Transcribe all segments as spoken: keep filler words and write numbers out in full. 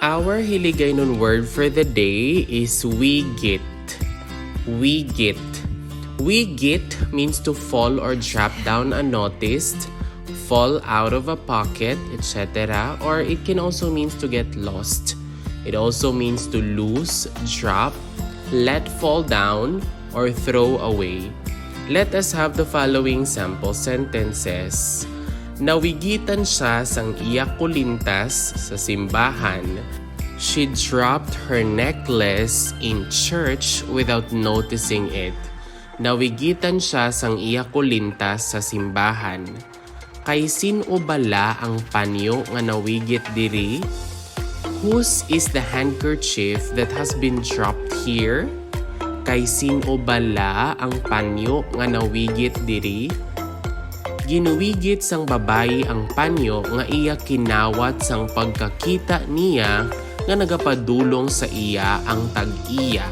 Our Hiligaynon word for the day is wigit. Wigit. Wigit means to fall or drop down unnoticed, fall out of a pocket, et cetera. Or it can also means to get lost. It also means to lose, drop, let fall down, or throw away. Let us have the following sample sentences. Nawigitan siya sang iya kulintas sa simbahan. She dropped her necklace in church without noticing it. Nawigitan siya sang iya kulintas sa simbahan. Kay sin-o bala ang panyo nga nawigit diri? Whose is the handkerchief that has been dropped here? Kay sin-o bala ang panyo nga nawigit diri? Ginwigit sang babayi ang panyo nga iya kinawat sang pagkakita niya nga nagapadulong sa iya ang tag-iya.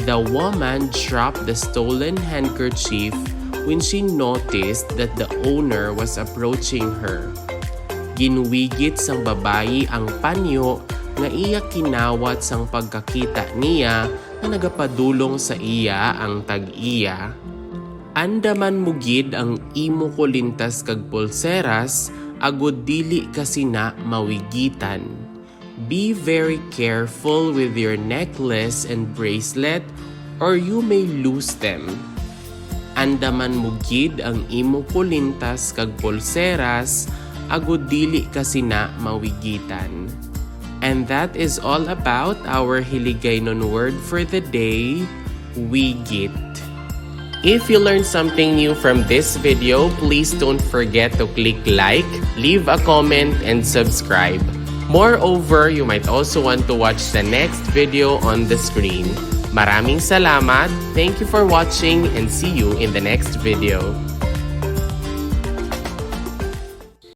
The woman dropped the stolen handkerchief when she noticed that the owner was approaching her. Ginwigit sang babayi ang panyo nga iya kinawat sang pagkakita niya nga nagapadulong sa iya ang tag-iya. Andaman mo gid ang imo kulintas kag pulseras, agod dili ka sina mawigitan. Be very careful with your necklace and bracelet, or you may lose them. Andaman mo gid ang imo kulintas kag pulseras, agod dili ka sina mawigitan. And that is all about our Hiligaynon word for the day, wigit. If you learned something new from this video, please don't forget to click like, leave a comment, and subscribe. Moreover, you might also want to watch the next video on the screen. Maraming salamat, thank you for watching, and see you in the next video.